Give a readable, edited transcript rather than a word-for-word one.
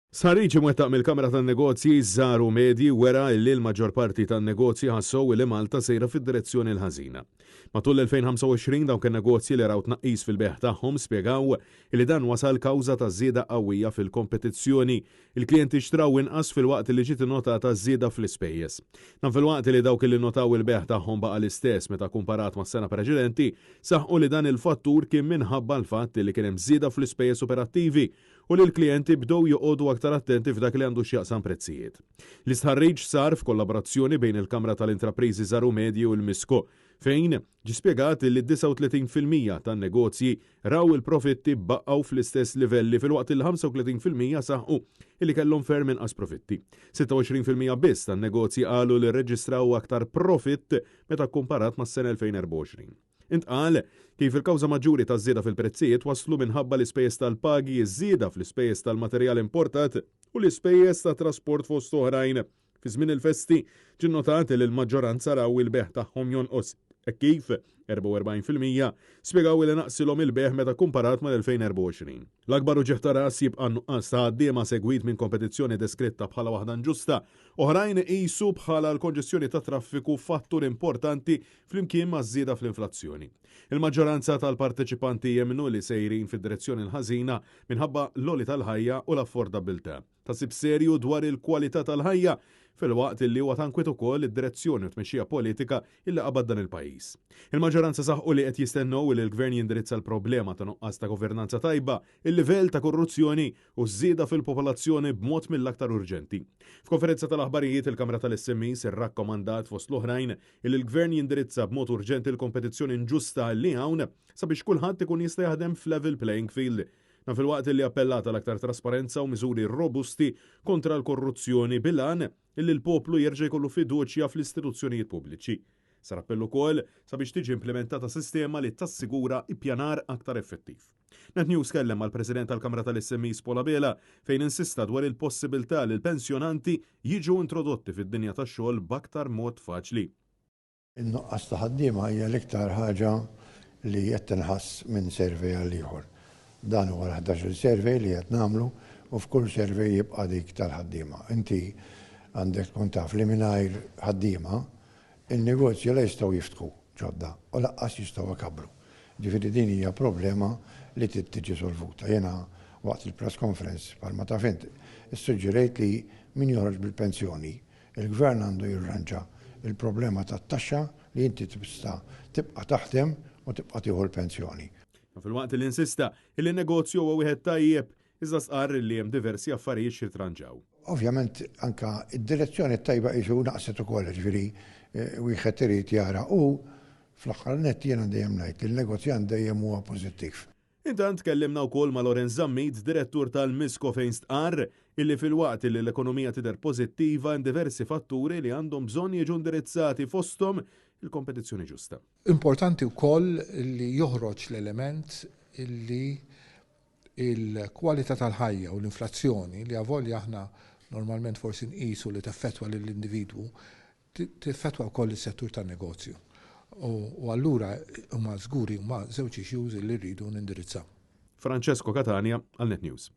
Stħarriġ imwettaq mill-Kamra tan-Negozji Żgħar u Medji wera li l-maġġor parti tan-negozji ħassew li Malta sejra fid-direzzjoni l-ħażina. Matul l-2025 dawk in-negozji li raw tnaqqis fil-bejgħ tagħhom spjegaw li dan wasal kawża ta' żieda qawwija fil-kompetizzjoni. Il-klijenti xtraw inqas filwaqt li ġiet innotata żieda fl-ispejjeż. Dan filwaqt li dawk li nnotaw il-bejgħ tagħhom baqa' l-istess meta kkumparat mas-sena preċedenti saħqu li dan il-fattur kien minħabba l-fatt li kien hemm żieda fl-ispejjeż operattivi u li l-klijenti bdew joqogħdu aktar attenti f'dak li għandu x'jaqsam prezzijiet. L-istħarriġ sar f'kollaborazzjoni bejn il-Kamra tal-Intrapriżi Żgħar u Medji u l-MISCO, fejn ġie spjegat li 39% tan-negozji raw il-profitti baqgħu fl-istess livelli filwaqt li 35% saħqu li kellhom ferm inqas profitti. 26% biss tan-negozji qalu li rreġistraw aktar profitt meta kkumparat mas-sena 2024. Intqal kif il-kawża maġġuri taż-żieda fil-prezzijiet waslu minħabba l-ispejjeż tal-pagi, iż-żieda fl-ispejjeż tal-materjal importat u l-ispejjeż tat-trasport fost oħrajn. Fi żmien il-festi, ġie nnotat li l-maġġoranza raw il-bejgħ tagħhom jonqos, hekk kif 44% spjegaw li naqsilhom il-bejgħ meta kkumparat mal-2024. L-akbar uġigħ ta' ras jibqa' n-nuqqas ta' ħaddiema segwit minn kompetizzjoni deskritta bħala waħda inġusta. Oħrajn iqisu bħala l-konġestjoni tat-traffiku fattur importanti flimkien maż-żieda fl-inflazzjoni. Il-maġġoranza tal-parteċipanti jemmnu li sejrin fid-direzzjoni l-ħażina minħabba l-għoli tal-ħajja u l-affordabbiltà. Tħassib serju dwar il-kwalità tal-ħajja, filwaqt li huwa ta' nkwiet ukoll id-direzzjoni u t-tmexxija politika illi qabad dan il-pajjiż. Il-maġġoranza saħqu li qed jistennew li l-Gvern jindirizza l-problema ta' nuqqas ta' governanza tajba, il-livell ta' korruzzjoni u ż-żieda fil-popolazzjoni b'mod mill-aktar urġenti. F'konferenza tal-aħbarijiet, il-Kamra tal-SMEs irrakkomandat fost l-oħrajn Illi l-Gvern jindirizza b'mod urġenti l-kompetizzjoni inġusta li hawn sabiex kulħadd ikun jista' jaħdem f'level playing field. Dan filwaqt li appellat għal aktar trasparenza u miżuri robusti kontra l-korruzzjoni bil-għan illi l-poplu jerġa' jkollu fiduċja fl-istituzzjonijiet pubbliċi. Sar appell ukoll sabiex tiġi implimentata sistema li tassigura ippjanar aktar effettiv. Net News kellem mal-President tal-Kamra tal-SMEs Paul Abela fejn insista dwar il-possibilità li l-pensjonanti jiġu introdotti fid-dinja tax-xogħol b'aktar mod faċli. In-nuqqas ta' ħaddiema hija l-iktar ħaġa li qed tinħass minn survey għal ieħor. Dan huwa l-ħdax-il survey li qed nagħmlu u f'kull survey jibqa' dik tal-ħaddiema. Inti għandek tkun taf li mingħajr ħaddiema, in-negozji la jistgħu jiftħu ġodda u lanqas jistgħu ikabbru. Ġifieri din hija problema li trid tiġi solvuta. Jiena waqt il-press conference, bħalma taf int, issuġġerejt li min joħroġ bil-pensjoni, il-Gvern għandu jirranġa l-problema tat-taxxa li inti tista' tibqa' taħdem u tibqa' tieħu l-pensjoni. Dan filwaqt li insista li n-negozju huwa wieħed tajjeb, iżda stqarr li hemm diversi affarijiet x'jitranġaw. Ovvjament anke d-direzzjoni t-tajba qisu naqset ukoll, jiġifieri wieħed irid jara u Fl-aħħar nett jiena dejjem ngħid li l-negozjant dejjem huwa pożittiv. Intant tkellimna wkoll ma' Lorenz Zammit, Direttur tal-Misco fejn stqarr illi filwaqt illi l-ekonomija tidher pożittiva hemm diversi fatturi li għandhom bżonn jiġu indirizzati fosthom il-kompetizzjoni ġusta. Importanti wkoll li joħroġ l-element li il-kwalità tal-ħajja u l-inflazzjoni li avolja aħna normalment forsi nqisu li teffettwa lill-individwu, Teffettwa wkoll is-settur tan-negozju. U allura huma żguri huma żewġ issues li rridu nindirizzaw. Francesco Catania għal Net News.